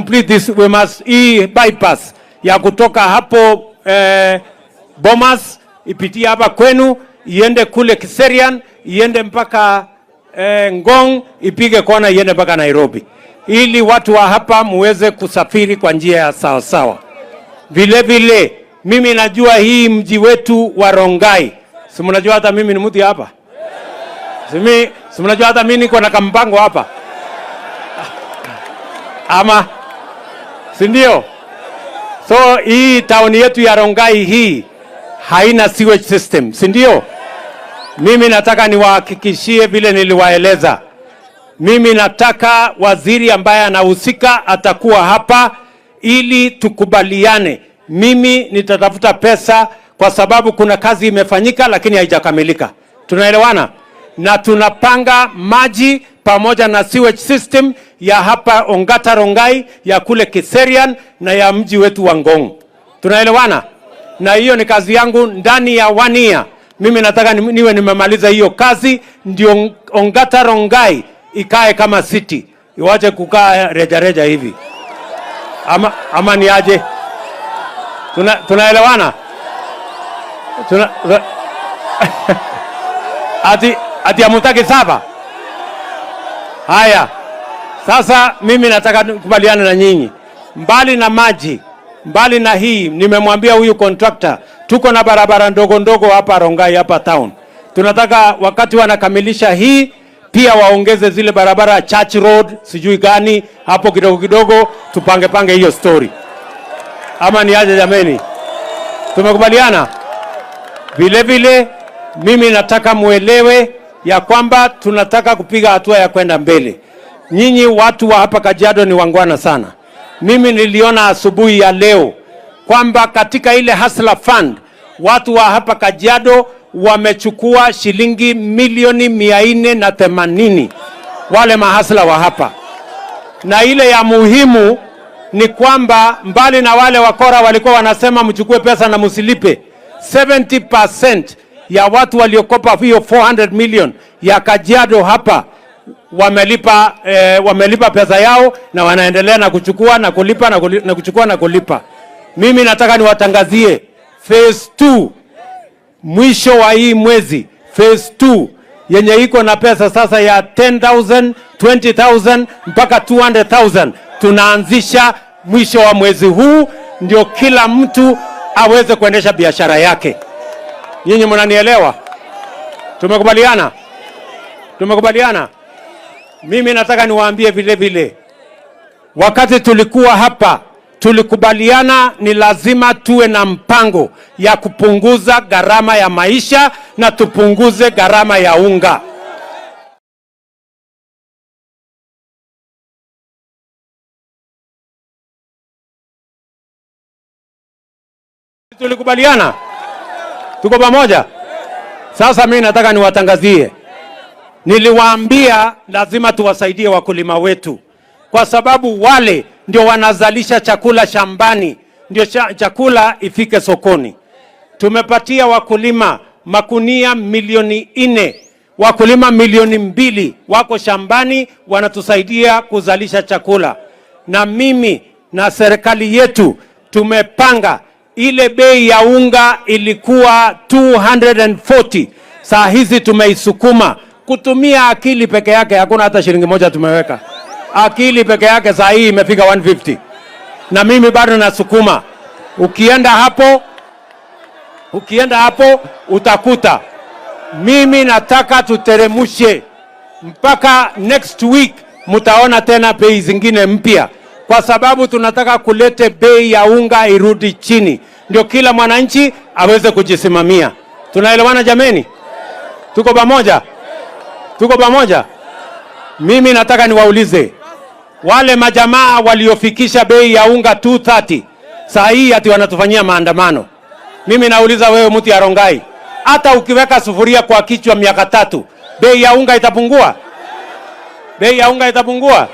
complete this, we must hii bypass ya kutoka hapo Bomas ipitie hapa kwenu iende kule Kiserian iende mpaka Ngong ipige kona iende mpaka Nairobi, ili watu wa hapa muweze kusafiri kwa njia ya sawa sawa. Vile vile mimi najua hii mji wetu wa Rongai, si mnajua hata mimi ni mtu hapa, si mnajua hata mimi niko na kampango hapa ama si ndio? So hii town yetu ya Rongai hii haina sewage system, si ndio? Mimi nataka niwahakikishie vile niliwaeleza. Mimi nataka waziri ambaye anahusika atakuwa hapa ili tukubaliane. Mimi nitatafuta pesa kwa sababu kuna kazi imefanyika lakini haijakamilika. Tunaelewana? Na tunapanga maji pamoja na sewage system ya hapa Ongata Rongai, ya kule Kiserian na ya mji wetu wa Ngong. Tunaelewana? Na hiyo ni kazi yangu ndani ya one year. Mimi nataka niwe nimemaliza hiyo kazi, ndio Ongata Rongai ikae kama city, iwache kukaa reja reja hivi. Ama ni aje? Tunaelewana? Tuna, ati hamutaki saba? Haya, sasa mimi nataka kukubaliana na nyinyi, mbali na maji, mbali na hii, nimemwambia huyu contractor, tuko na barabara ndogo ndogo hapa Rongai hapa town. Tunataka wakati wanakamilisha hii pia waongeze zile barabara Church Road sijui gani hapo kidogo kidogo, tupange pange hiyo story, ama ni aje jameni? Tumekubaliana? Vile vile mimi nataka muelewe ya kwamba tunataka kupiga hatua ya kwenda mbele. Nyinyi watu wa hapa Kajiado ni wangwana sana. Mimi niliona asubuhi ya leo kwamba katika ile Hustler Fund watu wa hapa Kajiado wamechukua shilingi milioni 480, wale mahasla wa hapa. Na ile ya muhimu ni kwamba mbali na wale wakora walikuwa wanasema mchukue pesa na msilipe, 70% ya watu waliokopa hiyo 400 million ya Kajiado hapa wamelipa pesa yao na wanaendelea na kuchukua na kulipa na kuchukua na kulipa. Mimi nataka niwatangazie phase 2 mwisho wa hii mwezi, phase 2 yenye iko na pesa sasa ya 10,000, 20,000 mpaka 200,000 tunaanzisha mwisho wa mwezi huu, ndio kila mtu aweze kuendesha biashara yake. Nyinyi mnanielewa? Tumekubaliana? Tumekubaliana? Mimi nataka niwaambie vile vile, wakati tulikuwa hapa tulikubaliana ni lazima tuwe na mpango ya kupunguza gharama ya maisha na tupunguze gharama ya unga. Tulikubaliana? Tuko pamoja? Sasa mimi nataka niwatangazie, niliwaambia lazima tuwasaidie wakulima wetu, kwa sababu wale ndio wanazalisha chakula shambani, ndio chakula ifike sokoni. Tumepatia wakulima makunia milioni 4, wakulima milioni 2 wako shambani wanatusaidia kuzalisha chakula. Na mimi na serikali yetu tumepanga ile bei ya unga ilikuwa 240, saa hizi tumeisukuma kutumia akili peke yake, hakuna hata shilingi moja tumeweka. Akili peke yake saa hii imefika 150, na mimi bado nasukuma. Ukienda hapo utakuta mimi nataka tuteremushe mpaka next week, mtaona tena bei zingine mpya, kwa sababu tunataka kulete bei ya unga irudi chini, ndio kila mwananchi aweze kujisimamia. Tunaelewana jameni? Tuko pamoja? Tuko pamoja? Mimi nataka niwaulize wale majamaa waliofikisha bei ya unga 230, saa hii ati wanatufanyia maandamano. Mimi nauliza wewe, mtu ya Rongai, hata ukiweka sufuria kwa kichwa miaka 3, bei ya unga itapungua? Bei ya unga itapungua?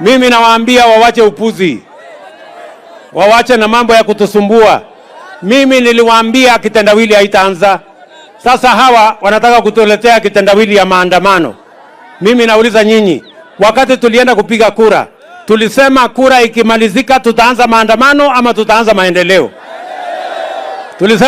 Mimi nawaambia wawache upuzi, wawache na mambo ya kutusumbua. Mimi niliwaambia kitendawili haitaanza. Sasa hawa wanataka kutuletea kitendawili ya maandamano. Mimi nauliza nyinyi, wakati tulienda kupiga kura, Tulisema kura ikimalizika tutaanza maandamano ama tutaanza maendeleo? Tulisema